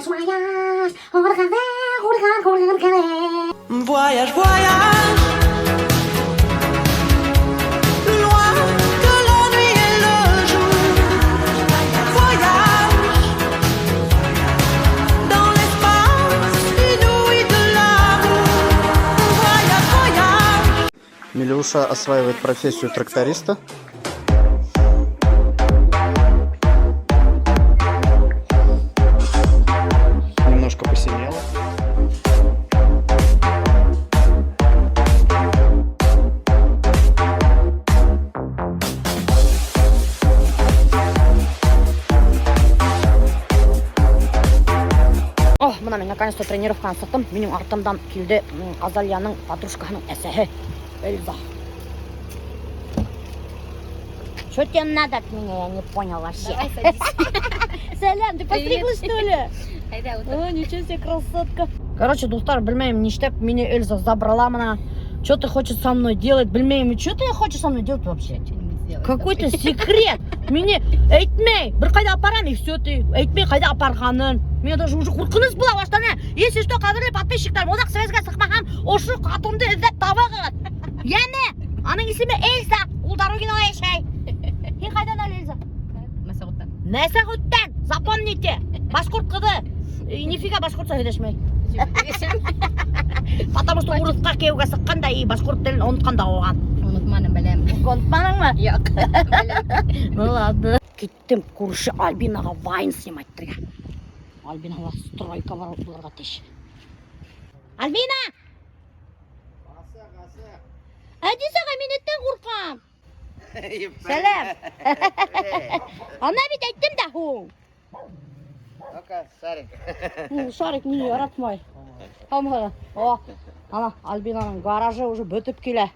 Voyage, voyage, Voyage, voyage, loin de la nuit et le jour. Voyage dans l'espace inouï de l'amour. Voyage, voyage. Милюша осваивает профессию тракториста. Немножко посинела. О, бына мин наконец-то тренировканан сыҡтым. Минең артымдан килде Азалияның подружкаһының әсәһе Эльза. Что тебе надо от меня, я не понял вообще. Давай садись. Сәләм, ты постриглась, что ли? Әйҙә, ултыр. О, ничего себе, красотка. Короче, дуҫтар, белмәйем, нишләп мине Эльза забрала бына. Что ты хочешь со мной делать? Белмәйем, что ты хочешь со мной делать вообще? Что-нибудь сделай. Какой-то секрет. Мине әйтмәй, бер ҡайҙа апарам, и все ты. Әйтмәй ҡайҙа апарғанын. Миңә даже уже ҡурҡыныс була башланы. Если что, ҡәҙерле подписчиктар, оҙаҡ связьға сыҡмаһам, ошо ҡатынды эҙләп табығыҙ. Йәме, уның исеме Эльза, ул Дорогинала йәшәй. Һин ҡайҙан әле, Эльза? Мәсәғүттән. Мәсәғүттән, запомните, башҡорт ҡыҙы. И нифига башҡортса һөйләшмәй. Потому что урыҫҡа кейәүгә сыҡҡан да и башҡорт телен онотҡан да булған. Онотманым, беләм. Онотманыңмы? Юҡ. Беләм. Ну ладно. Киттем күрше Альбинаға вайн снимать итергә. Альбинала стройка бар булырға тейеш. Альбина! Әдис ағай, мин эттән ҡурҡам. Сәләм. Ана бит әйттем дә һуң. Ну-ка, Шарик. Шарик мине яратмай. Һаумыһығыҙ. О, ана Альбинаның гаражы уже бөтөп килә.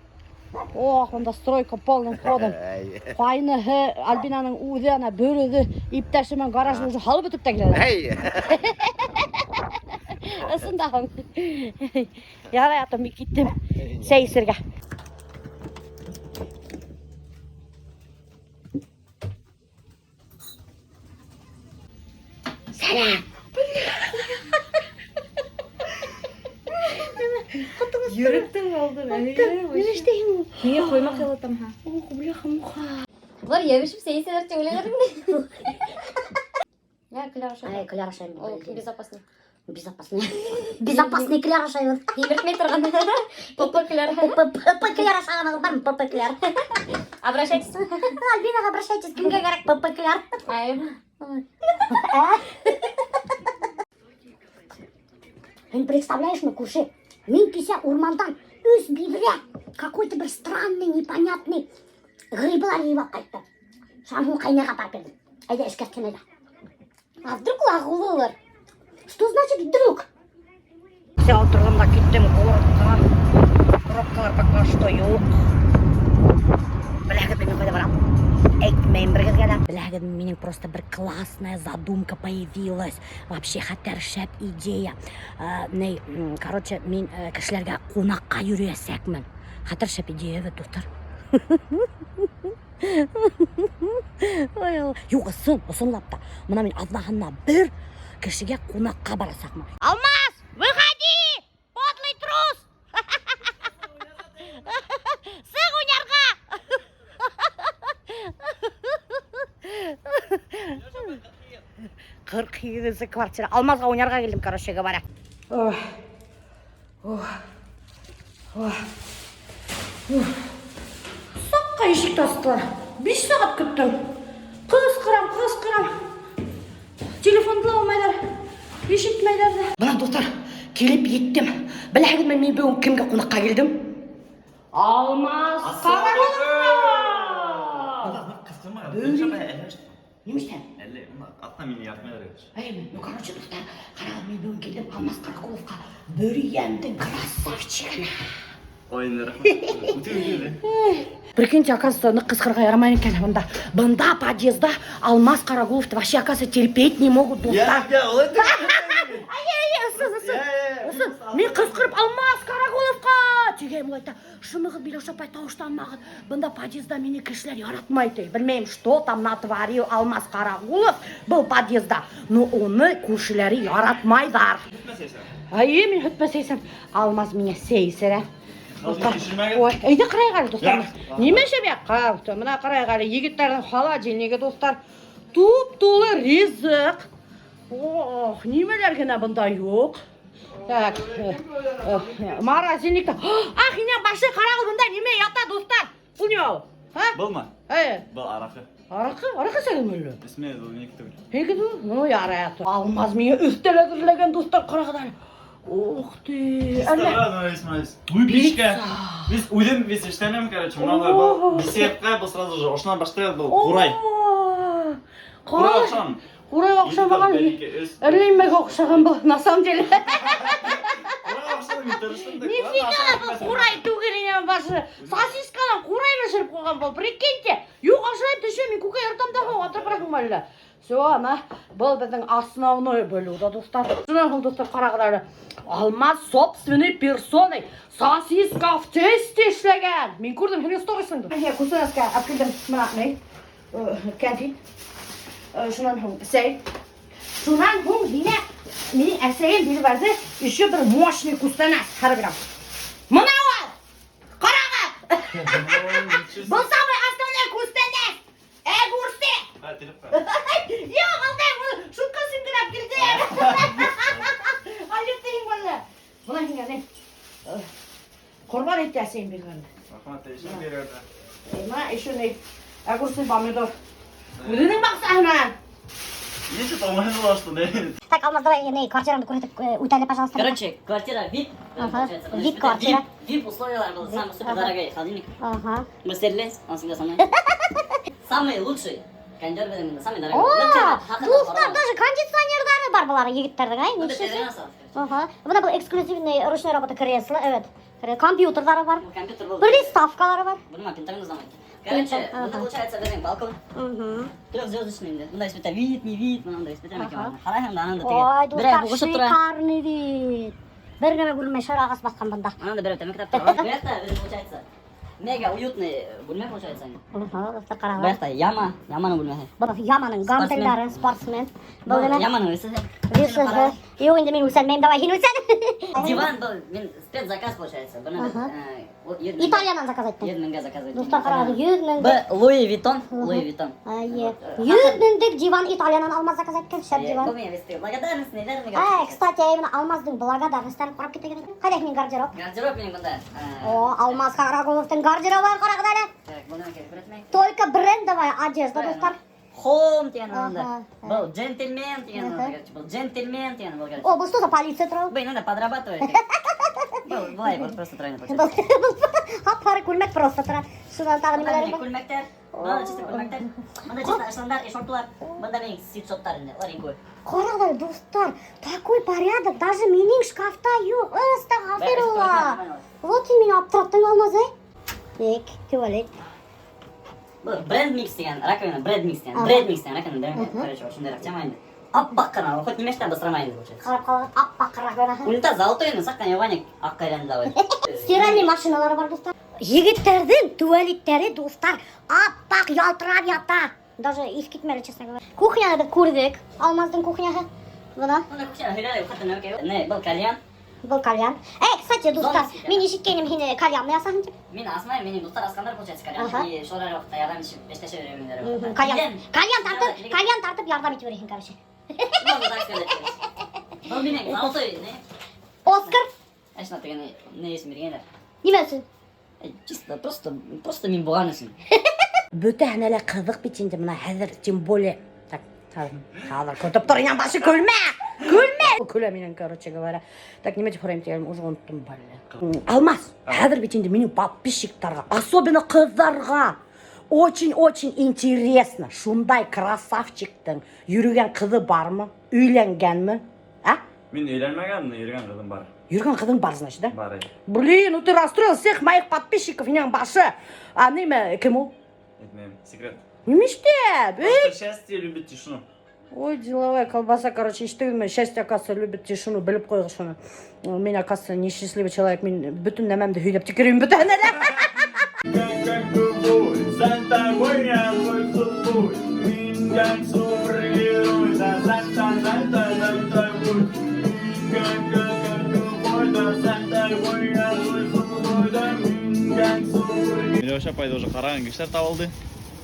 О, унда стройка полным ходом. Ҡайныһы Альбинаның үҙе ана бер үҙе иптәше менән гаражны уже һалып бөтөп тә киләләр. Эй! Ысында. Ярай, атым, мин киттем. Сәй эсергә. Сәләм. Йөрәктән алдым. Нимә эшләйһең ул? Миңә ҡоймаҡ йылытам ха. Ох, бляха, муха. Былар йәбешеп сәй эсәләр тип уйлайҙар инде. Я кляр ашай. Ай, кляр ашайым. Ул безопасный. Безопасный. Безопасный кляр ашайбыҙ. Һимертмәй торған. ПП кляр. ПП кляр ашағанығыҙ бармы? ПП кляр. Обращайтесь. Альбинаға обращайтесь, кемгә кәрәк ПП кляр. Ай. Һин представляешь, мы күрше, мин кисә урмандан өс биҙрә какой-то бер странный, непонятный грибылар йыйып алып ҡайттым. Шуны ҡайнаға апарып бирҙем. Әйҙә эшкәртһен әле. А вдруг ағыулы улар? Что значит вдруг? Все, ултырҙым да киттем городҡа. Пробкалар пока что юҡ. Беләһегеҙ, мин ҡайҙа барам? Әйтмәйем берегеҙгә лә. Беләһегеҙ, минең просто бер классная задумка появилась. Вообще хәтәр шәп идея. Ни, короче, мин кешеләргә ҡунаҡҡа йөрөйәсәкмен. Хәтәр шәп идея бит, дуҫтар. Ой, Алла. Юҡ, ысын, ысынлап та. Бына мин аҙнаһына бер кешегә ҡунаҡҡа барасаҡмын. Алмаз, выходи! Подлый трус! Сыҡ уйнарға! 48-нсе квартира. Алмазға уйнарға килдем, короче говоря. Ой. Ой. Ой. Саҡҡа ишекте астылар. 5 сәғәт көттөм. Ҡысҡырам, ҡысҡырам. Телефонды ла алмайҙар. Ишетмәйҙәр ҙә. Бына, дуҫтар, килеп еттем. Беләһегеҙме, мин бөгөн кемгә ҡунаҡҡа килдем? Алмаз Ҡарағоловҡа! Ҡысҡырма. Нимә эшләм? Әле аҫтан мине яратмайҙар. Эй, ну, короче, дуҫтар, ҡарағыҙ, мин бөгөн килдем Алмаз Ҡарағоловҡа. Бөрйәндең красавчигына. Ой, рәхмәт. Үтә үтә. Прикиньте, оказывается, ныҡ ҡысҡырырға ярамай икән бында. Бында подъезда Алмаз Ҡарағоловты вообще, оказывается, терпеть не могут, дуҫтар. Я, улай Ай, ай, ысын, ысын. Ысын. Мин ҡысҡырып Алмаз Ҡарағоловҡа тигәндә. Өләсәйем әйтә, шымығыҙ, Миләүшә апай, тауышланмағыҙ. Бында подъезда мине кешеләр яратмай ти. Белмәйем, что там натворил Алмаз Ҡарағулов был подъезда. Но уны күршеләре яратмайҙар. Ай, мин һөт менән сәй эсәм. Алмаз миңә сәй эсерә. Ой, әйҙә ҡарайыҡ әле, дуҫтар. Нимә эшләп яҡҡа? Мына ҡарайыҡ әле, егеттәрҙең холодильнигы, дуҫтар. Туп-тулы ризыҡ. Ох, нимәләр генә бында юҡ. Так, морозильникта. Ах, инә башы ҡарағыҙ, бында нимә ята, дуҫтар? Был нимә ул? Һа? Былмы? Э, Был араҡы. Араҡы? Араҡы эсәһеңме әллә? Эсмәй, был минеке түгел. Һинеке түгел? Ну, ярай. Алмаз миңә өҫтәл әҙерләгән, дуҫтар, ҡарағыҙ әле. Ух ты. Әллә Выпечка. Беҙ үҙем беҙ эшләнем, короче, мынауҙар был десертҡа был сразу же ошонан башлайбыҙ был ҡурай. Ҡурай Ҡурай. оҡшаған. Ҡурайға оҡшамаған. Бер, ике, өс. Әллә нимәгә оҡшаған был, на самом деле. Ҡурайға оҡшаған, мин тырыштым да. Нифига был ҡурай түгел инәң башы. Сосисканан ҡурай бешереп ҡуйған был, прикиньте. Юҡ, ашайым төшөм, мин күкәй яратам да атырып бараһың әллә. Все, ана, был беҙҙең основной блюдо, дуҫтар. Шунан һуң, дуҫтар, ҡарағыҙ әле. Алмаз собственной персоной сосиска в тесте эшләгән. Мин күрҙем һинең сторисыңды. Мин күстәнәскә алып килдем мына ни, кәнфит. Шунан һуң сәй. Шунан һуң һиңә минең әсәйем биреп ебәрҙе еще бер мощный күстәнәс. Ҡара бирәм. Мына ул! Ҡарағыҙ! Был самый основной күстәнәс. Огурцы! Ха, телефон. Юҡ, алдай, шутка өсөн генә алып килдем. Алып тиң бала. Бына һиңә ни? Ҡорбан итте әсәйем биргәнде. Рәхмәт, эшем бирҙе. Бына еще ни? Огурцы, помидор. Үҙенең баҡсаһынан. Нисә тормайҙы что не? Так, Алмаз, давай ни, квартираңды күрһәтеп үт әле, пожалуйста. Короче, квартира VIP. Ага, Получается. VIP квартира. VIP условиялар был самый супер дорогой холодильник. Мерседес, он всегда со мной. Самый лучший кондер беҙҙең, самый дорогой. О, дуҫтар, даже кондиционерҙары бар былар егеттәрҙең, ай, Ну, ничего себе. Ага. Бына был эксклюзивный ручной работа кресло, evet. Компьютерҙары бар. Компьютер был. Приставкалары бар. Быныма Пентагон узнамай. Короче, Ага. бында получается беҙҙең балкон. Трехзвездочный инде. Бында бит вид, не вид, мынандай бит ага. Ҡарайһың да ананда Ой, теге. Берәү дуҫтар, һуғышып тора. шикарный вид. Бер нәмә күренмәй, шыр ағас баҫҡан бында. Ананда берәү тәмәке тартып тора. Был яҡта беҙҙең получается мега уютный бүлмә получается. Ага, дуҫтар, ҡарағыҙ. Был яҡта Яма, Яманың бүлмәһе. Был Яманың гантелдары, спортсмен. Был нәмә? Яманың весы. Весы. Юҡ, инде мин үлсәнмәйем, давай һин үлсән. Диван был мин спецзаказ получается. Быны Ага. беҙ Италиянан заказ иттең. 100 меңгә заказ иттем. Дуҫтар, ҡарағыҙ, 100 мең. Был Луи Виттон, Луи Виттон. Эйе. 100 меңлек диван Италиянан Алмаз заказ иткән, шәп Был диван. минең весы. Благодарность нәләр. Ай, кстати, именно Алмаздың благодарностьтарын ҡарап китә. Ҡайҙа һинең гардероб? Гардероб минең бында. О, Алмаз Ҡарағуловтың гардеробы ҡарағыҙ әле. Так, был нәмә кәрәк күрһәтмәй. Только брендовая одежда, дуҫтар. Home тигән анда. Ага. Был джентльмен тигән Ага. анда, короче. Был джентльмен тигән был, короче. О, был что за полиция тора? Был иногда подрабатывает. Был былай был просто тора получается. Һап-һары күлмәк просто тора. Шунан тағы Бында нимәләр минең бар? күлмәктәр. Бында чисто күлмәктәр. Бында чисто ыштандар и шортылар. Бында минең свитшоттар инде. Улар иң күп. Ҡарағыҙ әле, дуҫтар, такой порядок, даже минең шкафта юҡ. Астағфирулла. Вот һин мине аптыраттың, Алмаз, эй. Тик, туалет. Был бренд микс тигән раковина, бренд микс тигән, Ага. бренд микс тигән раковина, бренд, короче, ошондай тема инде. Аппаҡ ҡына, хоть нимәштән бысрамай инде получается. Ҡарап ҡалған аппаҡ раковина. Унитаз золотой инде, саҡ ҡына Ваня аҡҡа әйләнде давай. Стиральный машиналары бар, дуҫтар. Егеттәрҙең туалеттәре, дуҫтар, аппаҡ ялтырап ята. Даже иҫ китмәле, честно говоря. Кухняны беҙ күрҙек. Алмаздың кухняһы. Бына. Бында кухня һөйләй, хатта нәмә кәрәк. Не, был кальян. Был кальян. Эй, кстати, дуҫтар, Зона. Мин ишеткәйнем һин кальянны ясаһың тип. Мин асмайым, минең дуҫтар асҡандар получается кальян. Ага. И шулар ваҡытта ярҙам итеп эшләшә йөрөйөм. Кальян. Кальян тартып ярҙам итеп йөрөйһөң, короче. Можно так сказать. Был минең золотой, не? Оскар, Әшна тигән не исем биргәндәр. нимә өсөн? Чисто, просто, просто мин булған өсөн. Бөтәһенә лә ҡыҙыҡ бит инде мына хәҙер, тем более. Так, хәҙер көтөп тор, инәң башы, көлмә! Көлмә! Көлә минән, короче говоря. Так, нимә тип һорайым тигәнем, уже оноттом, блин. Алмаз, хәҙер бит инде минең подписчиктарға, особенно ҡыҙҙарға, очень-очень интересно, шундай красавчиктың йөрөгән ҡыҙы бармы? Өйләнгәнме? А? Мин өйләнмәгән, йөрөгән ҡыҙым бар. Йөрөгән ҡыҙың бар, значит, да? Бар, эйе. Блин, ну ты расстроил всех моих подписчиков, инәң башы. А нимә, кем ул? Әйтмәйем, секрет. Нимә эшләп? Эй, Просто счастье любит тишину. Ой, деловая колбаса, короче, ишеттегеҙме? Счастье, оказывается, любит тишину, белеп ҡуйығыҙ шуны. Мин, оказывается, несчастливый человек. Мин бөтөн нәмәмде һөйләп тикерәм бөтәһенә лә. За тобой я твой Мин как супергерой, да за за за тобой. Как как да за тобой я твой да мин как супергерой. Миләүшә апайҙы уже ҡараған кешеләр табылды.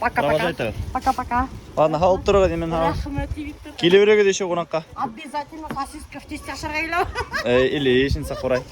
Пока-пока. Провожайте. Пока-пока. Ладно, һау тороғоҙ, имен һау. Рәхмәт, егеттәр. Килә бирегеҙ еще ҡунаҡҡа. Обязательно сосиска в тесте ашарға киләм. Или яичница ҡурай.